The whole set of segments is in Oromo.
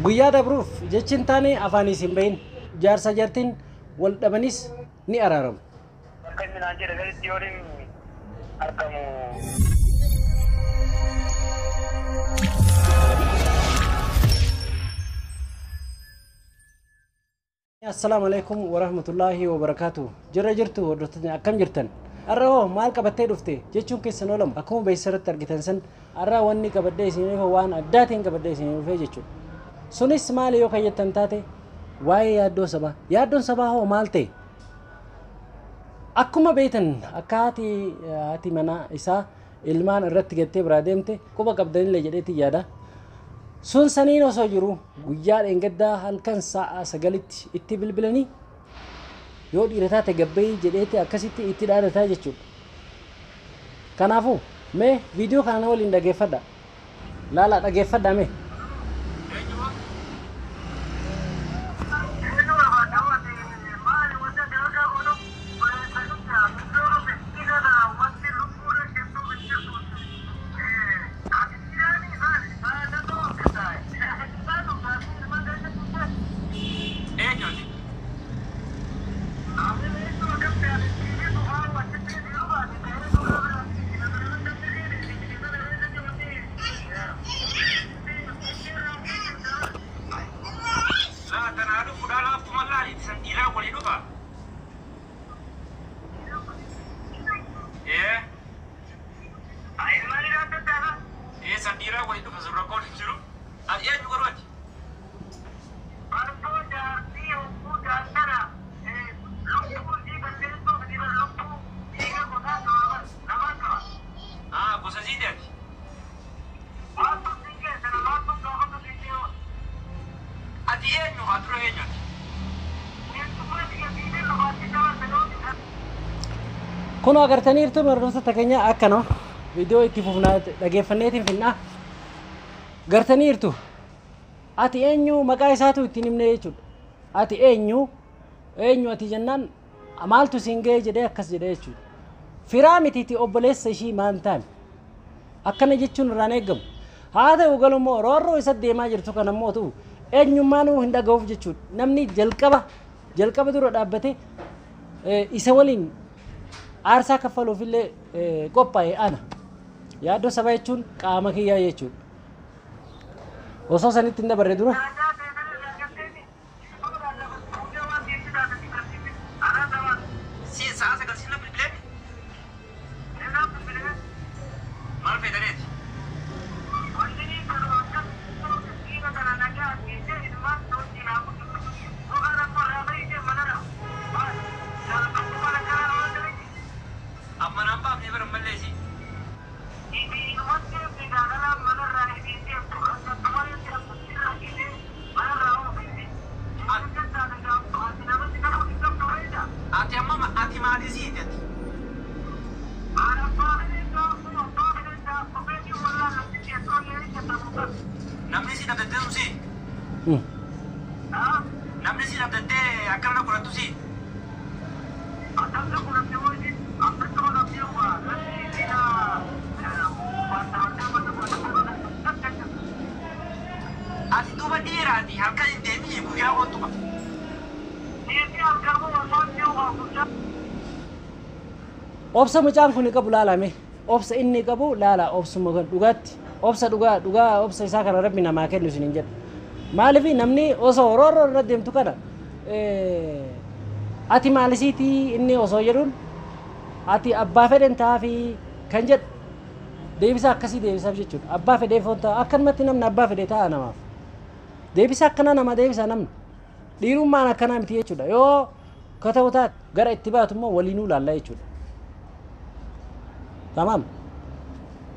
Guyyaa dabruuf jechi hin taane afaaniis hin bahin. Jaarsa jaartiin wal dhabanis ni araaramu. Bakka inni naan jedhe sanitti yoon hin argamu. Assalaamu alaikum warahmatullaahi wabarakaatu. Jirra jirtu hordoftoonni, akkam jirtan? Har'a hoo maal qabattee dhufte jechuun keessan oolamu. Akkuma beeksisa argitan san, har'a wanni qabadhee isin dhufe waan addaatiin qabadhee isin dhufe jechuudha. Sunis maali yoo kayyattan taate, waa'ee yaaddoo sabaa. Yaaddoon sabaa hoo maal ta'e? Akkuma beektan, akka haati manaa isaa ilmaan irratti gattee biraa deemte quba qabdanillee jedheetti yaada. Sun saniin osoo jiru, guyyaa dheengaddaa halkan sa'a 9tti itti bilbilanii, yoo dhiira taate gabbayii jedheeti akkasitti itti dhaadataa jechuudha. Kanaafuu mee viidiyoo kana waliin dhageeffadha. Laala, dhageeffadha mee. Eenyu barbaadda wanti maali wanti ati argaa godhu bareessanicha iddoo dhufe dhiira wanti lubbuun kennuuf hin jirtu. Ati dhiiraanii maali maali hojjetaa isaan dhugaatii ilmaan keessa. Eenyuti? Ani eenyu akkam ta'e dhiirri dhufaa achitti dhiirri baate ta'ee dhugaa biraatti. Laa, tanaa dhufuudhaa laaftuma laali san dhiiraa walii dhufa. Ee. Ee, san dhiiraa walii dhufa, sun rakkoon hin jiru. Ati eenyu garuu ati? Aa, gosa siiti ati. Ati eenyu haa dura, eenyu ati? Kun agartaniirtu, hordoftoota keenya, akkana viidiyoo itti fufnaa dhageeffanneetiin finnaa. Gartaniirtu, ati eenyu maqaa isaatu ittiin himne jechuudha. Ati eenyu, eenyu ati jennaan, maaltu siin ga'e jedhee akkas jedhee jechuudha. Firaa mitiiti, obboleessa ishii maan taane akkana jechuun irraan eeggamu. Haa ta'u galummoo roorroo isa deemaa jirtu kan ammoo ta'u eenyummaanuu hin dhaga'uuf jechuudha. Namni jalqaba jalqaba dura dhaabbatee isa waliin aarsaa kaffaluuf illee qophaa'e ana. Yaaddoo sabaa jechuun qaama kiyyaa jechuudha. Osoo sanitti hin dabarre dura Si sa'a 9 sirna bilbileemi? Maal feetaneeti? Amma naan baafnee bara malleesi. Ati amma ati maali siiti ati? Namni si dhabdattee si? Namni si dhabdattee akkana godhattu si? Ati duuba dhiiraati, halkan hin deemii, guyyaa ooltuma. Obsa mucaan kun qabu laalame. Obsa inni qabu laala, obsuma kan dhugaatti. Obsa dhugaa dhugaa, obsa isaa kana rabbi namaa kennu isin hin jedhu. Maaliif namni osoo roorroo irra deemtu kana ati maalisiitii inni osoo jedhuun, ati abbaa fedhen ta'aafi kan jedhu deebisa akkasii deebisaaf jechuudha. Abbaa fedhee foon ta'a, akkanumatti namni abbaa fedhe ta'a namaaf. Deebisa akkanaa nama deebisa namni. Dhiirummaan akkanaa miti jechuudha. Yoo ka ta'u taate gara itti baatu immoo waliinuu laalla jechuudha. Tamaam.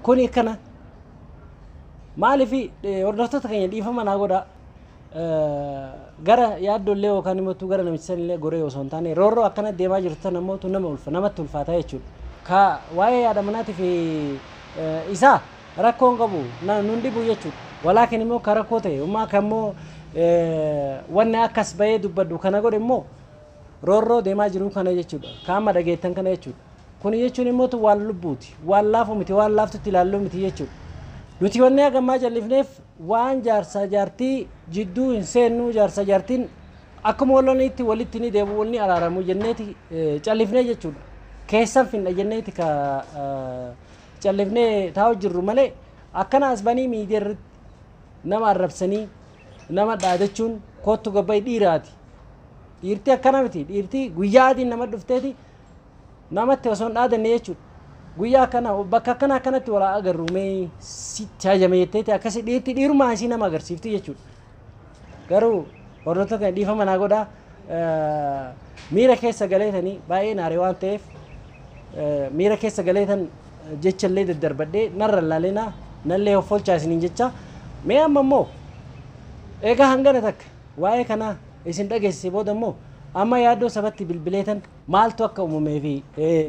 Kuni akkana. Maaliif, hordoftoota keenya, dhiifama naa godhaa. Gara yaaddoollee yookaan immoo gara namicha sanillee goree osoo hin taane, roorroo akkana deemaa jirtu tana immoo nama ulfa namatti ulfaataa jechuudha. Ka waa'ee yaada manaatii fi isaa rakkoon qabu nun dhibu jechuudha. Walaakin immoo ka rakkoo ta'e ummaa kan immoo wanni akkas bahee dubbadhu kana godhe immoo roorroo deemaa jiru kana jechuudha. Ka amma dhageettan kana jechuudha. Kuni jechuun immoo waan lubbuuti. Waan laafu miti, waan laaftutti ilaalluu miti jechuudha. Nuti wanni hagammaa jallifneef waan jaarsaa jaartii jidduu hin seennu, jaarsaa jaartiin akkuma walonitti walitti ni deebi'u, walni araaramu jenneeti callifnee jechuudha. Keessan finna jenneeti ka callifnee taa'u jirru malee akkana as banii miidiyaa irratti nama arrabsanii nama dhaadachuun kottu gabbayi dhiiraati. Dhiirti akkana miti. Dhiirti guyyaa adiin nama dhufteeti namatti osoo hin dhaadanne jechuudha. Guyyaa akkana bakka akkana akkanatti walaa agarru mee sitti hajame jetteeti akkasi dhiirti dhiirumaa isii nama agarsiifti jechuudha. Garuu hordoftoota kana dhiifama naa godhaa, miira keessa galeetanii baay'ee naare waan ta'eef miira keessa galeetan jechallee daddarbadhee narra laalinaa, nallee hoffolchaa isiniin jecha. Mee amma immoo egaa hangana takka waa'ee kanaa isin dhageessise booda immoo amma yaaddoo sabatti bilbileetan maaltu akka uumamee fi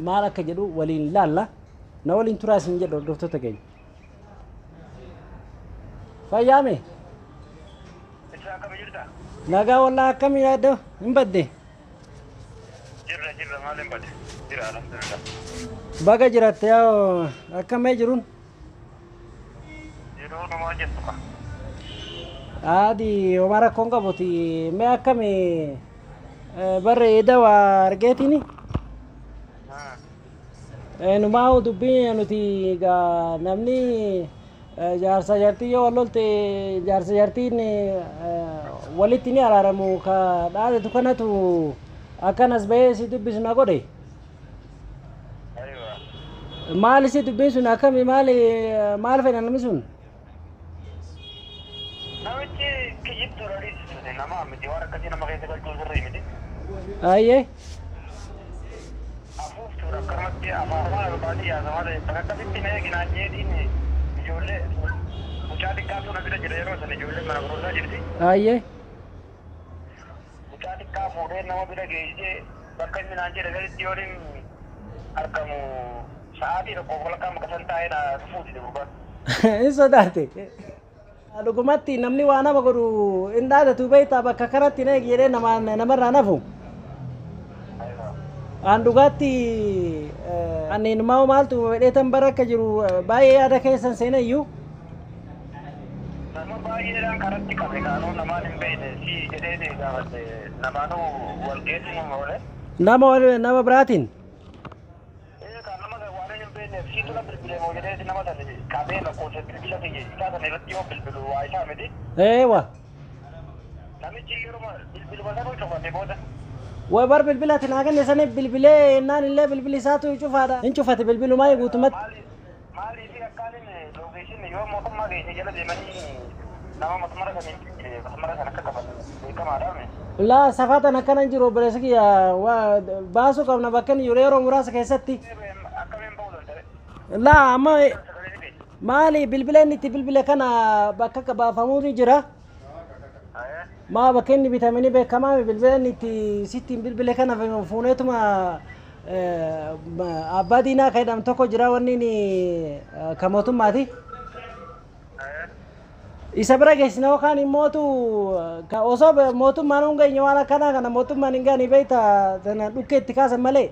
maal akka jedhu waliin laalla. Na waliin turaa isin jedha hordoftoota keenya. Fayyaame? Isaa akkami jirta? Nagaa wallaa, akkami yaaddoo, hin badde? Jirra jirra, maal hin badde? Jira, alhamdulillah. Baga jiratte. Yaa akkamee jiruun? Yeroo namaa jettu ka. Adi homaa rakkoon qabuti. Mee akkami barre eda waa argeetini? Numaa dubbii nuti egaa namni jaarsa jaartii yoo wal lolte jaarsa jaartiin walitti ni araaramu ka dhaadatu kanatu akkanas bahee si dubbisu na godhe. Aywa. Maali si dubbiin sun akkami, maali, maal fedha namni sun? Namichi kijibtuudha, dhiisisute nama miti, waan akkasii nama keessa galchuu sirrii miti. Ayyee. Afuuftuudha, akkanumatti afaan albaadii yaasamaa ta'e bakka akkasitti na eeginaa jeetiin ijoollee mucaa xiqqaatu na bira jira, yeroo sana ijoollee mana barumsaa jirti. Ayyee. Mucaa xiqqaa fuudhee nama bira geessee bakka inni naan jedhe sanitti yoo inni argamu sa'aatii tokko walakkaa maqasan taa'ee na dhufuu dide gurbaan. Hin sodaate. Dhugumatti namni waa nama godhu hin dhaadatu beektaa, bakka kanatti na eegi jedhee namaan namarraa nafu. An dhugaatti ani numaa maaltu fedheetan bara akka jiru baay'ee yaada keessan seena iyyuu. Nama baay'eedhaan karatti qabe, kaanuu namaan hin beekne si jedhee gaafate, namaanuu wal geessu nama oole. Nama biraatiin. Ee, kan nama waan hin beekneef siitu na bilbilee moo jedhee nama sana qabee lakkoofsa bilbila kiyya isaa sana irratti yoo bilbilu waa isaa miti. Eewa. Namichi yeroo bilbiluma sanuu cufate booda. Way bar bilbila ati naa kenne saniif bilbilee innaan illee bilbilli isaatu cufaadha. Hin cufate bilbilumaa guutumatti. Maalii fi akkaaniin location yoo mootummaa geesse jala deemanii nama masmara saniin masmara sana akka qaban beekamaadha. Laa safatan akkana hin jiru, obboleessa kiyya, baasuu qabna bakka inni jiru yeroo muraasa keessatti. Akkamiin ba'uu danda'e? Laa amma Sagalee ni beekti. Maali bilbila inni itti bilbile kana bakka baafamuu ni jira. Maa bakka inni bitame ni beekamaa, bilbila inni itti sitti bilbile kana fuuneetuma abbaa diinaa kan jedhamu tokko jira, wanni inni kan mootummaati. Isa bira geessina yookaan immootu osoo mootummaan hin geenye waan akkanaa kana mootummaan hin gaanii beekta tana dhukkee itti kaasan malee.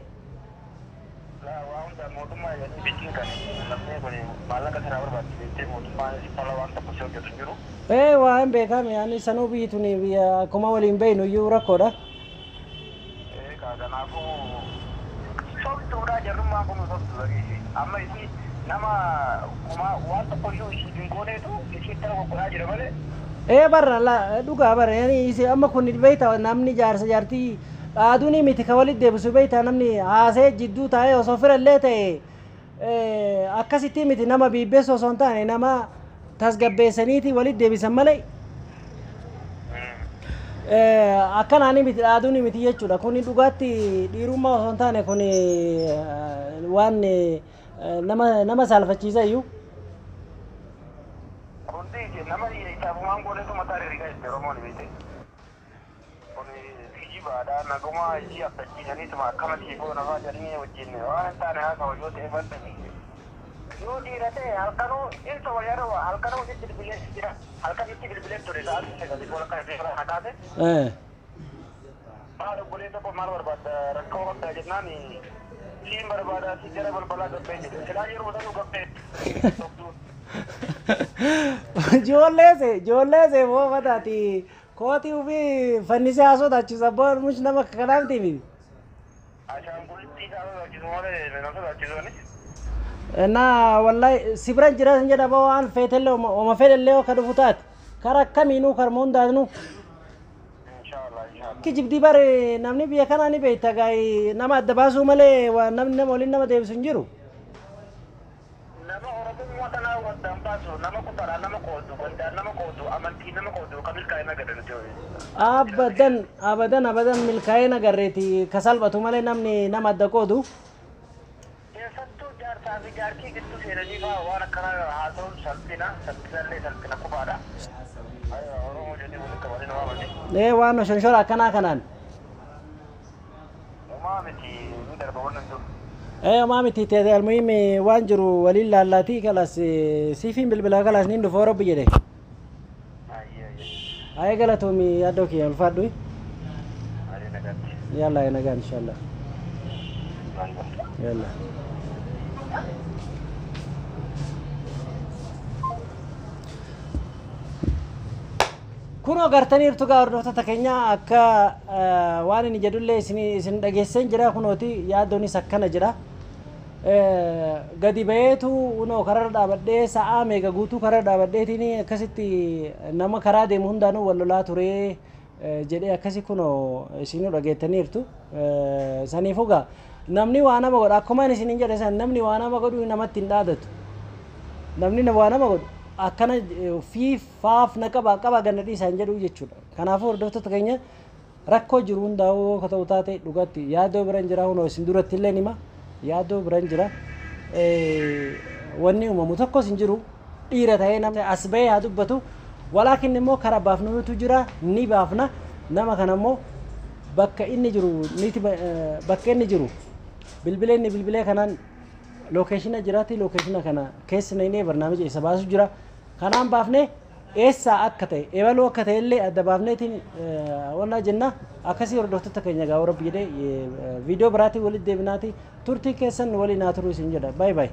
Waa hunda mootummaa jedhanii bichiin kan namni kun maallaqa sirraa barbaachise mootummaan tola waan tokko si hojjetu hin jiru. Ee, waa hin beekame, ani sanuu biyyi tuni biyya akkuma waliin beeknu iyyuu rakkoodha. Ee, kanaafuu sobtuudha, jarrummaan kun sobtuudha. Amma isii nama kumaa waan tokko iyyuu isii hin gooneetu isii ittala goggoraa jira malee. Ee barra la dhugaa barra, yani isi amma kun beekta namni jaarsa jaartii dhaaduun miti ka walitti deebisu beekta, namni haasee jidduu taa'ee osoo firallee ta'e akkasitti miti, nama biibbeessu osoo hin taane nama tasgabbeessaniiti walitti deebisan malee. Akkanaani miti, dhaaduun miti jechuudha. Kuni dhugaatti dhiirummaa osoo hin taane kuni waan nama saalfachiisa iyyuu. Hundi nama isaafumaan goonetu mataa rigaa itti Oromoon beekte. Kun kijibaadha, naguma isii abdachiisaniituma akkana siifoo nafaa jedhanii wajjin waan hin taane haasawa yoo ta'e badda. Yoo dhiira ta'e halkanuu insa wayyaadha, halkanuu sitti bilbilee jira, halkan itti bilbilee ture sa'aatii 9 walakkaa irraa kana kaase. Maal obboleessa koo, maal barbaadda, rakkoo qabdaa jennaan siin barbaada, si gara balbalaa gabbee jedhe, silaa yeroo sanuu gabbee. Ijoollee se moo mataati kootii ofii fannisee haa sodaachisu abbaan mush nama akka kanaa miti miti. Ashaangullitti isaa sodaachisu malee nama sodaachisuuni. እና wallahi si biran jira sin jedha boo waan feetellee oma fedhellee akka dhufu taate kara akkamiinuu karma hundaanuu. Inshaallah inshaallah. Kijibdii bare namni biyya kanaa ni beekta gaa'ii nama adda baasuu malee waan namni nama waliin nama deebisu hin jiru. Nama Oromummaa tanaa waddaan baasu, nama kutaadhaan nama qoodu, gandaan nama qoodu, amantii nama qoodu, kan milkaa'ina gada nuti ho'i. Abadan abadan abadan milkaa'ina agarreeti ka salphatu malee namni nama adda qoodu. Keessattuu jaarsaa fi jaartii gidduu seenanii fa'aa waan akkanaa haasa'uun salphina, salphinallee salphina qofaadha. Oromoo jedhee walitti qabanii nama amane. Ee waan shonshora akkanaa kanaan. Homaa miti ni darba wannan jiru. Ee homaa miti ta'e almuhimmi waan jiru waliin laallaatii kalas siifiin bilbilaa kalas niin dhufoo rabbi jedhe. Ayyee ayyee. Ayee galatoomi yaaddoo kiyya ulfaadhu. Ayyee nagaatti. Yalla nagaan inshallah. Yalla. Kunoo gartaniirtu gaa hordoftoota keenya akka waan inni jedhullee isin dhageesseen jira kunooti yaaddoonis akkana jedha. Gadi baheetu kunoo kararra dhaabadhee sa'aa meeqa guutuu kararra dhaabadheetiin akkasitti nama karaa deemu hundaanuu wal lolaa ture jedhee akkasi kunoo isinuu dhageettaniirtu. Saniifuu gaa namni waa nama godhu akkuma ani isiniin jedhe san namni waa nama godhu namatti hin dhaadatu. Namni waa nama godhu akkana fi faaf na qaba qaba ganna dhiisaan jedhu jechuudha. Kanaafuu hordoftoota keenya rakkoo jiru hundaa'uu yoo ta'u taate dhugatti yaaddoo biran jira hunoo isin duratti illee nima yaaddoo biran jira. Wanni uumamu tokkos hin jiru dhiira ta'ee namni as bahee haa dubbatu. Walaakin immoo karaa baafnutu jira ni baafna nama kana immoo bakka inni jiru niti bakka inni jiru bilbilee inni bilbilee kanaan lookeeshina jiraati lookeeshina kana keessa naynee barnaamija isa baasu jira kanaan baafnee eessaa akka ta'e ebaluu akka ta'e illee adda baafneetiin wannaa jenna akkasii hordoftoota keenya gaa rabbi jedhee viidiyoo biraatiin walitti deebinaati turtii keessan waliin haa turuu isin jedha baay baay.